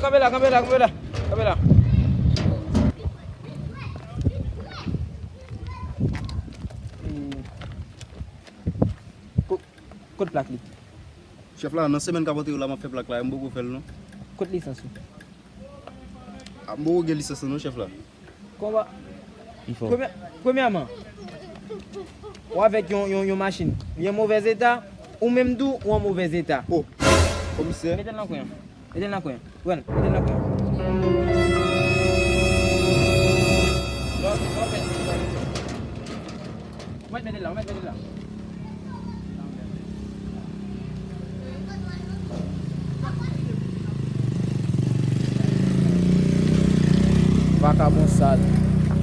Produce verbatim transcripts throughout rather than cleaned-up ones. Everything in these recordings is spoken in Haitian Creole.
Kanpe la, kanpe la, kanpe la. Kanpe la. Hmm. Ko-, kot plak li? Chèf la, nan semèn k ap antre yo la, m ap fè plak la, m poko fè l non. Kot lisans ou? A, m poko gen lisans lan non, chèf la. Konba. Premyè-, premyèman, ou avèk yon, yon, yon machin li an movèz eta, ou menm tou, ou an movèz eta. O, komisè. Mete l nan kwen an. Mete l nan kwen an. Pran l, mete l nan kwen an. Ou mèt mete l la, ou mèt mete l la. Vakabon sal.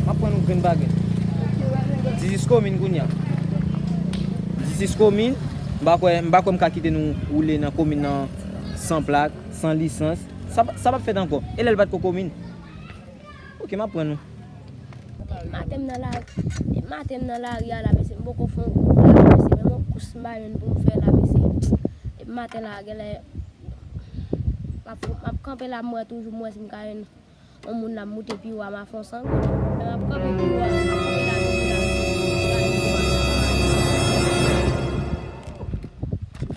M ap pran yon grenn bagay. Diziz komin kounye a. Diziz komin. M pa kwè, m pa kwè m ka kite nou woule nan komin nan san plak, san lisans. Sa, sa p ap fèt ankò. E lè l pa t ko komin? Oke, m ap pran nou. Maten m nan la, maten m nan lari a la, mesye, m poko fè yon kout la, mesye, menm yon kous m pa jwenn pou m fè la, mesye. Depi maten la, genlè, m ap, m ap kanpe la, m wè toujou, m wè si m ka jwenn yon moun la, m moute pi wo a, m a fè yon san goud. M ap kanpe pi wo a, m ap kanpe la, toujou la, mesye.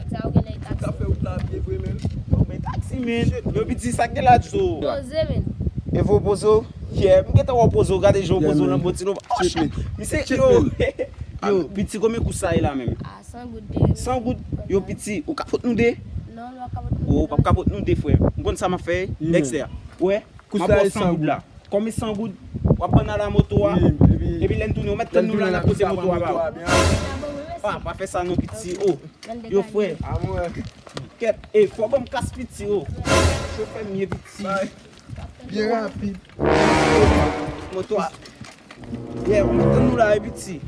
Sa yo genlè e taksi. Sa fè wout la byen vre, men. Yo, men taksi, men. Yo, piti, sa k gen la, Djo? Poze, men. Evo pozo? Yeah, m gentan wè pozo, gade jan pozo nan bòt lo. Oh, shit. Misye, yo. Yo, piti, konbyen kous sa ye la menm? Ah, san goud de. San goud? Yo, piti, ou ka pot nou de? Non, nou pa ka pot nou de. Ou p ap ka pot nou de, frè. M konn sa m ap fè, Dexter. Ou wè? M ap ba w san goud la. Kòm e san goud, w ap ban n ala moto a. Epi lè n tounen, ou mèt tann nou la, n ap poze moto a ba ou. Ah, pa fè sa non, piti. Oh, yo, frè. Kèt, e, fò ban m kas, piti, oh. Chofè m ye, piti. Byen rapid. Moto a. Yeah, ou mèt tann nou la, e, piti.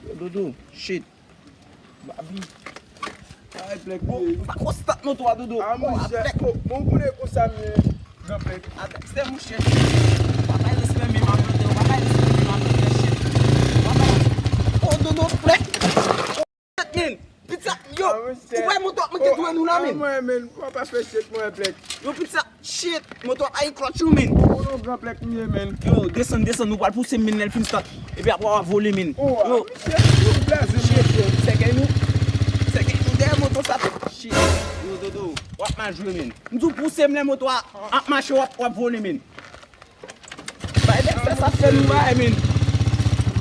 Yo, dodo, shit. Babi. Ay, Plèk. Bon, pa konsta moto a, dodo. Ah, monchè. Bon, bon, ou konnen konsa m ye, gran Plèk. Atè, se mouche. Pa bay respè, men m ap plante, pa bay respè, men m ap plante, shit. Pa bay. Oh, dodo, Plèk. Shit, men. Pizza, yo. Ou wè moto ap manke touye nou la, men. Ah, mwen, men, mwen pa fè shit, mwen, Plèk. Yo, pizza. Shit, moto a pa gen klòtch, yo, men. Oh, non, gran Plèk m ye, men. Yo, desann, desann, nou pral pouse m, men, lè l fin stat. Epi apre, w a vole, men. Oh, yo, shit, yo, blaze, shit, monchè. Sèkèy nou, sèkèy nou dèyè moto sa tou. Shit, yo, dodo, w ap mal jwe, men. M di w pouse m, lè moto a ap mache, w ap, w ap vole, men. Bay Dexter sa fè nou bay, men.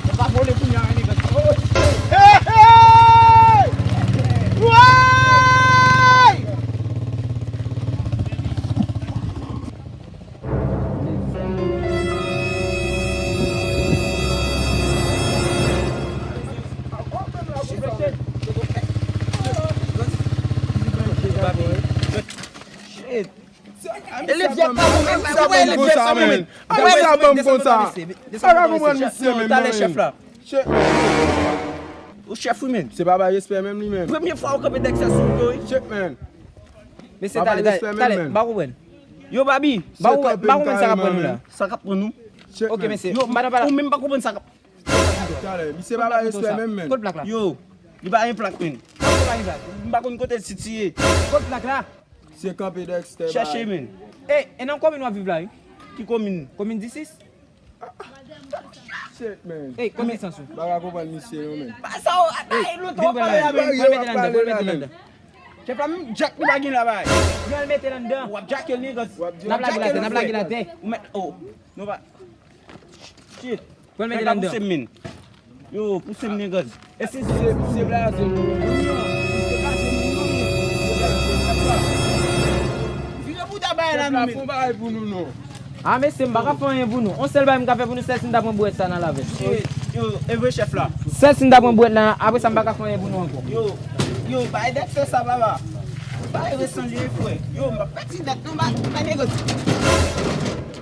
Ou pa vole kounye a, nèg. Oh, shit. Hey, hey! Woy! Shit. E levyè pa bon, men. Ou wè levyè sa, men. Ou wè levyè sa, men. Sa ka konprann misye, men. Talè, chèf la. Ou chèf, wi, men. Se pa bay respè menm, li, men. Premye fwa ou kanpe Dexter sou moto, wi. Shit, men. Mesye, talè, talè, talè, m pa konprann. Yo, Babi, m pa konprann, m pa konprann sa k ap pran nou la. Sa k ap pran nou? Ok, mesye. Yo, madan pa la. Ou menm pa konprann sa k ap. Talè, misye pa bay respè menm, men. Kot plak la? Yo, li pa gen plak, men. M pa konn kote l sitiye. Kot plak la? Se kanpe Dexter. Chèche, men. E, e nan komin w ap viv la, wi? Ki komin? Komin disis? Shit, man. Ey, konn lisans ou. M pa ka konprann misye non, men. Ba sa w ap bay lontan w ap pale la, men. Pral mete l anndan, pral mete l anndan. Chèf la, menm djak li pa gen la, bay. Pral mete l anndan. W ap djake l, nèg. N ap lage l atè, n ap lage l atè. Ou mèt, oh. Non, pa. Shit. Pral mete l anndan. Pouse m, men. Yo, pouse m, nèg. E si se, se blaze moun yo. Se blaze moun yo. Vire bouda bay la, nou, men. Fon bagay pou nou, non. A, mesye, m pa ka fè anyen pou nou. On sèl bagay m ka fè pou nou, se si n ta pran bwèt sa n al avè l. Yo, e vre, chèf la. Se si n ta pran bwèt la, apre sa, m pa ka fè anyen pou nou ankò. Yo, yo, bay dèt fè sa, papa. Bay resan li, frè. Yo, m pa pèdi dèt, non, bay, bay negosye.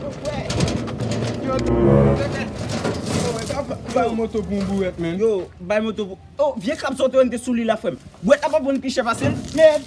Yo, frè. Yo, yo, bay moto pou yon bourèt, men. Yo, bay moto pou, oh, vye krab sa w te wè n te sou li la, frè m. Bwèt la pa bon pi chè pase l, men.